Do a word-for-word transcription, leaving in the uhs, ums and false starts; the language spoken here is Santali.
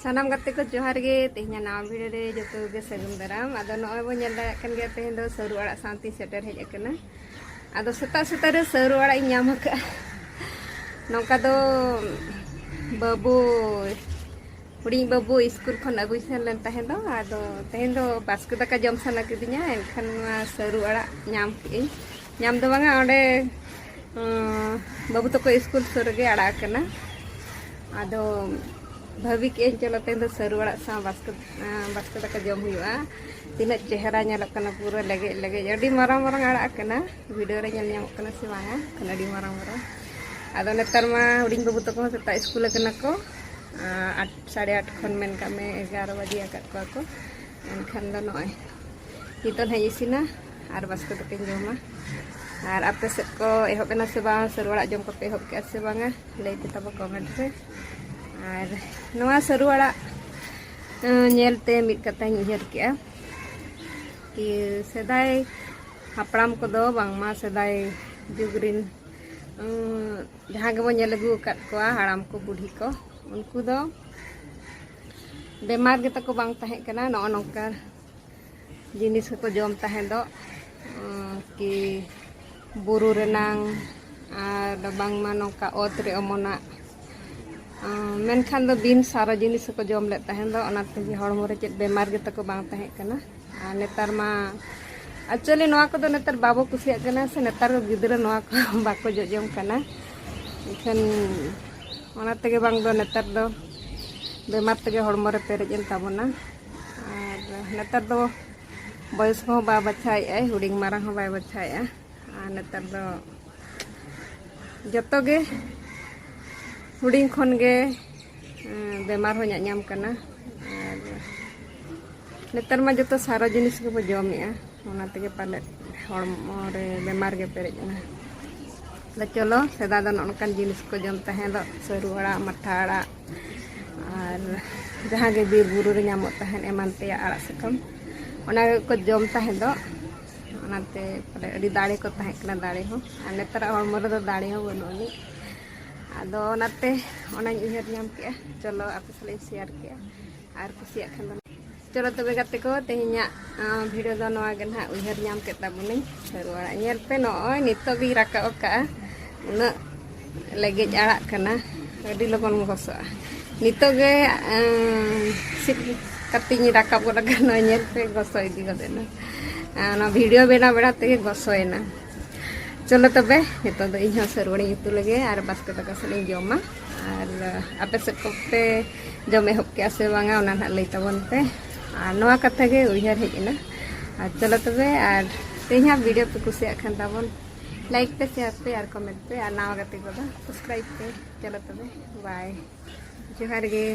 ᱥᱟᱱᱟᱢ ᱜᱟᱛᱮ ᱠᱚ ᱡᱚᱦᱟᱨ ᱜᱮ᱾ ᱛᱮᱦᱮᱧᱟᱜ ᱱᱟᱣᱟ ᱵᱷᱤᱰᱤᱭᱳ ᱨᱮ ᱡᱚᱛᱚ ᱜᱮ ᱥᱟᱹᱜᱩᱱ ᱫᱟᱨᱟᱢ᱾ ᱟᱫᱚ ᱱᱚᱜᱼᱚᱭ ᱵᱚᱱ ᱧᱮᱞ ᱫᱟᱲᱮᱭᱟᱜ ᱠᱟᱱ ᱜᱮᱭᱟ, ᱛᱮᱦᱮᱧ ᱫᱚ ᱥᱟᱹᱨᱩ ᱟᱲᱟᱜ ᱥᱟᱶᱛᱮᱧ ᱥᱮᱴᱮᱨ ᱦᱮᱡ ᱟᱠᱟᱱᱟ᱾ ᱟᱫᱚ ᱥᱮᱛᱟᱜ ᱥᱮᱛᱟᱜ ᱨᱮ ᱥᱟᱹᱨᱩ ᱟᱲᱟᱜ ᱤᱧ ᱧᱟᱢ ᱟᱠᱟᱫᱼᱟ᱾ ᱱᱚᱝᱠᱟ ᱫᱚ ᱵᱟᱹᱵᱩ, ᱦᱩᱰᱤᱧ ᱵᱟᱹᱵᱩ ᱥᱠᱩᱞ ᱠᱷᱚᱱ ᱟᱹᱜᱩᱭ ᱥᱮᱱ ᱞᱮᱱ ᱛᱟᱦᱮᱸ ᱫᱚ, ᱟᱫᱚ ᱛᱮᱦᱮᱧ ᱫᱚ ᱵᱟᱥᱠᱮ ᱫᱟᱠᱟ ᱡᱚᱢ ᱥᱟᱱᱟ ᱠᱤᱫᱤᱧᱟ, ᱮᱱᱠᱷᱟᱱ ᱱᱚᱣᱟ ᱥᱟᱹᱨᱩ ᱟᱲᱟᱜ ᱧᱟᱢ ᱠᱮᱫᱟᱹᱧ᱾ ᱧᱟᱢ ᱫᱚ ᱵᱟᱝᱟ, ᱚᱸᱰᱮ ᱩᱸ, ᱵᱟᱹᱵᱩ ᱛᱟᱠᱚ ᱥᱠᱩᱞ ᱥᱩᱨ ᱨᱮᱜᱮ ᱟᱲᱟᱜ ᱟᱠᱟᱱᱟ᱾ ᱟᱫᱚ ᱵᱷᱟᱹᱵᱤ ᱠᱮᱫᱟᱹᱧ, ᱪᱚᱞᱚ ᱛᱮᱦᱮᱧ ᱫᱚ ᱥᱟᱹᱨᱩ ᱟᱲᱟᱜ ᱥᱟᱶ ᱵᱟᱥᱠᱮ, ᱟᱸ, ᱵᱟᱥᱠᱮ ᱫᱟᱠᱟ ᱡᱚᱢ ᱦᱩᱭᱩᱜᱼᱟ᱾ ᱛᱤᱱᱟᱹᱜ ᱪᱮᱦᱨᱟ ᱧᱮᱞᱚᱜ ᱠᱟᱱᱟ, ᱯᱩᱨᱟᱹ ᱞᱮᱜᱮᱡ ᱞᱮᱜᱮᱡ, ᱟᱹᱰᱤ ᱢᱟᱨᱟᱝ ᱢᱟᱨᱟᱝ ᱟᱲᱟᱜ ᱠᱟᱱᱟ᱾ ᱵᱷᱤᱰᱤᱭᱳ ᱨᱮ ᱧᱮᱞ ᱧᱟᱢᱚᱜ ᱠᱟᱱᱟ ᱥᱮ ᱵᱟᱝᱟ, ᱠᱷᱟᱱ ᱟᱹᱰᱤ ᱢᱟᱨᱟᱝ ᱢᱟᱨᱟᱝ᱾ ᱟᱫᱚ ᱱᱮᱛᱟᱨ ᱢᱟ ᱦᱩᱰᱤᱧ ᱵᱟᱹᱵᱩ ᱛᱟᱠᱚ ᱦᱚᱸ ᱥᱮᱛᱟᱜ ᱥᱠᱩᱞ ᱟᱠᱟᱱᱟ ᱠᱚ, ᱟᱸ, ᱟᱴ, ᱥᱟᱲᱮ ᱟᱴ ᱠᱷᱚᱱ ᱢᱮᱱ ᱠᱟᱜ ᱢᱮ ᱮᱜᱟᱨᱚ ᱵᱟᱡᱮ ᱟᱠᱟᱫ ᱠᱚᱣᱟ ᱠᱚ᱾ ᱮᱱᱠᱷᱟᱱ ᱫᱚ ᱱᱚᱜᱼᱚᱭ ᱱᱤᱛᱚᱜ ᱦᱟᱸᱜ ᱤᱥᱤᱱᱟ ᱟᱨ ᱵᱟᱥᱠᱮ ᱫᱟᱠᱟᱧ ᱡᱚᱢᱟ᱾ ᱟᱨ ᱟᱯᱮ ᱥᱮᱫ ᱠᱚ ᱮᱦᱚᱵ ᱮᱱᱟ ᱥᱮ ᱵᱟᱝ, ᱥᱟᱹᱨᱩ ᱟᱲᱟᱜ ᱡᱚᱢ ᱠᱚᱯᱮ ᱮᱦᱚᱵ ᱠᱮᱜᱼᱟ ᱥᱮ ᱵᱟᱝᱟ, ᱞᱟᱹᱭ ᱯᱮ ᱛᱟᱵᱚ ᱠᱚᱢᱮᱱᱴ ᱨᱮ᱾ ᱟᱨ ᱱᱚᱣᱟ ᱥᱟᱹᱨᱩ ᱟᱲᱟᱜ, ᱟᱸ, ᱧᱮᱞᱛᱮ ᱢᱤᱫ ᱠᱟᱛᱷᱟᱧ ᱩᱭᱦᱟᱹᱨ ᱠᱮᱜᱼᱟ ᱠᱤ ᱥᱮᱫᱟᱭ ᱦᱟᱯᱲᱟᱢ ᱠᱚᱫᱚ ᱵᱟᱝᱢᱟ ᱥᱮᱫᱟᱭ ᱡᱩᱜᱽ ᱨᱤᱱ, ᱟᱸ, ᱡᱟᱦᱟᱸ ᱜᱮᱵᱚᱱ ᱧᱮᱞ ᱟᱹᱜᱩ ᱟᱠᱟᱫ ᱠᱚᱣᱟ, ᱦᱟᱲᱟᱢ ᱠᱚ ᱵᱩᱰᱷᱤ ᱠᱚ, ᱩᱱᱠᱩ ᱫᱚ ᱵᱮᱢᱟᱨ ᱜᱮᱛᱟ ᱠᱚ ᱵᱟᱝ ᱛᱟᱦᱮᱸ ᱠᱟᱱᱟ᱾ ᱱᱚᱜᱼᱚ ᱱᱚᱝᱠᱟ ᱡᱤᱱᱤᱥ ᱠᱚᱠᱚ ᱡᱚᱢ ᱛᱟᱦᱮᱸ ᱫᱚ, ᱩᱸ, ᱠᱤ ᱵᱩᱨᱩ ᱨᱮᱱᱟᱝ ᱟᱨ ᱵᱟᱝᱢᱟ ᱱᱚᱝᱠᱟ ᱚᱛ ᱨᱮ ᱚᱢᱚᱱᱟᱜ, ᱩᱸ, ᱢᱮᱱᱠᱷᱟᱱ ᱫᱚ ᱵᱤᱱ ᱥᱟᱨ ᱡᱤᱱᱤᱥ ᱠᱚᱠᱚ ᱡᱚᱢ ᱞᱮᱫ ᱛᱟᱦᱮᱸ ᱫᱚ, ᱚᱱᱟ ᱛᱮᱜᱮ ᱦᱚᱲᱢᱚ ᱨᱮ ᱪᱮᱫ ᱵᱮᱢᱟᱨ ᱜᱮᱛᱟ ᱠᱚ ᱵᱟᱝ ᱛᱟᱦᱮᱸ ᱠᱟᱱᱟ᱾ ᱟᱨ ᱱᱮᱛᱟᱨ ᱢᱟ actually ᱱᱚᱣᱟ ᱠᱚᱫᱚ ᱱᱮᱛᱟᱨ ᱵᱟᱵᱚ ᱠᱩᱥᱤᱭᱟᱜ ᱠᱟᱱᱟ, ᱥᱮ ᱱᱮᱛᱟᱨ ᱠᱚ ᱜᱤᱫᱽᱨᱟᱹ ᱱᱚᱣᱟ ᱠᱚ ᱵᱟᱠᱚ ᱡᱚᱡᱚᱢ ᱠᱟᱱᱟ᱾ ᱮᱱᱠᱷᱟᱱ ᱚᱱᱟ ᱛᱮᱜᱮ ᱵᱟᱝ ᱫᱚ ᱱᱮᱛᱟᱨ ᱫᱚ ᱵᱮᱢᱟᱨ ᱛᱮᱜᱮ ᱦᱚᱲᱢᱚ ᱨᱮ ᱯᱮᱨᱮᱡ ᱮᱱ ᱛᱟᱵᱚᱱᱟ᱾ ᱟᱨ ᱱᱮᱛᱟᱨ ᱫᱚ ᱵᱚᱭᱚᱥ ᱠᱚᱦᱚᱸ ᱵᱟᱭ ᱵᱟᱪᱷᱟᱣᱮᱫᱼᱟᱭ, ᱦᱩᱰᱤᱧ ᱢᱟᱨᱟᱝ ᱦᱚᱸ ᱵᱟᱭ ᱵᱟᱪᱷᱟᱣᱮᱫᱼᱟ᱾ ᱟᱨ ᱱᱮᱛᱟᱨ ᱫᱚ ᱡᱚᱛᱚ ᱜᱮ ᱦᱩᱰᱤᱧ ᱠᱷᱚᱱ ᱜᱮ, ᱮᱸ, ᱵᱮᱢᱟᱨ ᱦᱚᱸ ᱧᱟᱧᱟᱢ ᱠᱟᱱᱟ᱾ ᱟᱨ ᱱᱮᱛᱟᱨ ᱢᱟ ᱡᱚᱛᱚ ᱥᱟᱨᱟ ᱡᱤᱱᱤᱥ ᱜᱮᱵᱚ ᱡᱚᱢᱮᱜᱼᱟ, ᱚᱱᱟ ᱛᱮᱜᱮ ᱯᱟᱞᱮᱫ ᱦᱚᱲᱢᱚ ᱨᱮ ᱵᱮᱢᱟᱨ ᱜᱮ ᱯᱮᱨᱮᱡ ᱮᱱᱟ᱾ ᱟᱫᱚ ᱪᱚᱞᱚ, ᱥᱮᱫᱟᱭ ᱫᱚ ᱱᱚᱜᱼᱚ ᱱᱚᱝᱠᱟᱱ ᱡᱤᱱᱤᱥ ᱠᱚ ᱡᱚᱢ ᱛᱟᱦᱮᱸ ᱫᱚ, ᱥᱟᱹᱨᱩ ᱟᱲᱟᱜ, ᱢᱟᱴᱷᱟ ᱟᱲᱟᱜ, ᱟᱨ ᱡᱟᱦᱟᱸ ᱜᱮ ᱵᱤᱨ ᱵᱩᱨᱩ ᱨᱮ ᱧᱟᱢᱚᱜ ᱛᱟᱦᱮᱸᱫ ᱮᱢᱟᱱ ᱛᱮᱭᱟᱜ ᱟᱲᱟᱜ ᱥᱟᱠᱟᱢ, ᱚᱱᱟ ᱜᱮᱠᱚ ᱡᱚᱢ ᱛᱟᱦᱮᱸ ᱫᱚ᱾ ᱚᱱᱟᱛᱮ ᱯᱟᱞᱮ ᱟᱹᱰᱤ ᱫᱟᱲᱮ ᱠᱚ ᱛᱟᱦᱮᱸ ᱠᱟᱱᱟ, ᱫᱟᱲᱮ ᱦᱚᱸ᱾ ᱟᱨ ᱱᱮᱛᱟᱨᱟᱜ ᱦᱚᱲᱢᱚ ᱨᱮᱫᱚ ᱫᱟᱲᱮ ᱦᱚᱸ ᱵᱟᱹᱱᱩᱜ ᱟᱹᱱᱤᱡ᱾ ᱟᱫᱚ ᱚᱱᱟᱛᱮ ᱚᱱᱟᱧ ᱩᱭᱦᱟᱹᱨ ᱧᱟᱢ ᱠᱮᱜᱼᱟ, ᱪᱚᱞᱚ ᱟᱯᱮ ᱥᱟᱞᱟᱜ ᱤᱧ ᱥᱮᱭᱟᱨ ᱠᱮᱜᱼᱟ᱾ ᱟᱨ ᱠᱩᱥᱤᱭᱟᱜ ᱠᱷᱟᱱ ᱫᱚ ᱪᱚᱞᱚ ᱛᱚᱵᱮ ᱜᱟᱛᱮ ᱠᱚ, ᱛᱮᱦᱮᱧᱟᱜ ᱵᱷᱤᱰᱤᱭᱳ ᱫᱚ ᱱᱚᱣᱟ ᱜᱮ ᱱᱟᱦᱟᱜ᱾ ᱩᱭᱦᱟᱹᱨ ᱧᱟᱢ ᱠᱮᱫ ᱛᱟᱵᱚᱱᱟᱹᱧ ᱥᱟᱹᱨᱩ ᱟᱲᱟᱜ᱾ ᱧᱮᱞ ᱯᱮ, ᱱᱚᱜᱼᱚᱭ ᱱᱤᱛᱚᱜ ᱜᱤᱧ ᱨᱟᱠᱟᱵ ᱟᱠᱟᱫᱼᱟ᱾ ᱩᱱᱟᱹᱜ ᱞᱮᱜᱮᱡ ᱟᱲᱟᱜ ᱠᱟᱱᱟ, ᱟᱹᱰᱤ ᱞᱚᱜᱚᱱ ᱜᱚᱥᱚᱜᱼᱟ᱾ ᱱᱤᱛᱚᱜ ᱜᱮ ᱥᱤᱫ ᱠᱟᱛᱮᱧ ᱨᱟᱠᱟᱵ ᱜᱚᱫ ᱟᱠᱟᱫ᱾ ᱱᱚᱜᱼᱚᱭ ᱧᱮᱞ ᱯᱮ, ᱜᱚᱥᱚ ᱤᱫᱤ ᱜᱚᱫ ᱮᱱᱟ᱾ ᱚᱱᱟ ᱵᱷᱤᱰᱤᱭᱳ ᱵᱮᱱᱟᱣ ᱵᱮᱲᱟ ᱛᱮᱜᱮ ᱜᱚᱥᱚᱭᱮᱱᱟ᱾ ᱪᱚᱞᱚ ᱛᱚᱵᱮ, ᱱᱤᱛᱚᱜ ᱫᱚ ᱤᱧ ᱦᱚᱸ ᱥᱟᱹᱨᱩ ᱟᱲᱟᱜ ᱤᱧ ᱩᱛᱩ ᱞᱮᱜᱮ ᱟᱨ ᱵᱟᱥᱠᱮ ᱫᱟᱠᱟ ᱥᱟᱞᱟᱜ ᱤᱧ ᱡᱚᱢᱟ᱾ ᱟᱨ ᱟᱯᱮ ᱥᱮᱫ ᱠᱚᱯᱮ ᱡᱚᱢ ᱮᱦᱚᱵ ᱠᱮᱜᱼᱟ ᱥᱮ ᱵᱟᱝᱟ, ᱚᱱᱟ ᱱᱟᱦᱟᱜ ᱞᱟᱹᱭ ᱛᱟᱵᱚᱱ ᱯᱮ᱾ ᱟᱨ ᱱᱚᱣᱟ ᱠᱟᱛᱷᱟ ᱜᱮ ᱩᱭᱦᱟᱹᱨ ᱦᱮᱡ ᱮᱱᱟ᱾ ᱟᱨ ᱪᱚᱞᱚ ᱛᱚᱵᱮ, ᱟᱨ ᱛᱮᱦᱮᱧᱟᱜ ᱵᱷᱤᱰᱤᱭᱳ ᱯᱮ ᱠᱩᱥᱤᱭᱟᱜ ᱠᱷᱟᱱ ᱛᱟᱵᱚᱱ ᱞᱟᱭᱤᱠ ᱯᱮ, ᱥᱮᱭᱟᱨ ᱯᱮ ᱟᱨ ᱠᱚᱢᱮᱱᱴ ᱯᱮ, ᱟᱨ ᱱᱟᱣᱟ ᱜᱟᱛᱮ ᱠᱚᱫᱚ ᱥᱟᱵᱥᱠᱨᱟᱭᱤᱵ ᱯᱮ᱾ ᱪᱚᱞᱚ ᱛᱚᱵᱮ, ᱵᱟᱭ, ᱡᱚᱦᱟᱨ ᱜᱮ᱾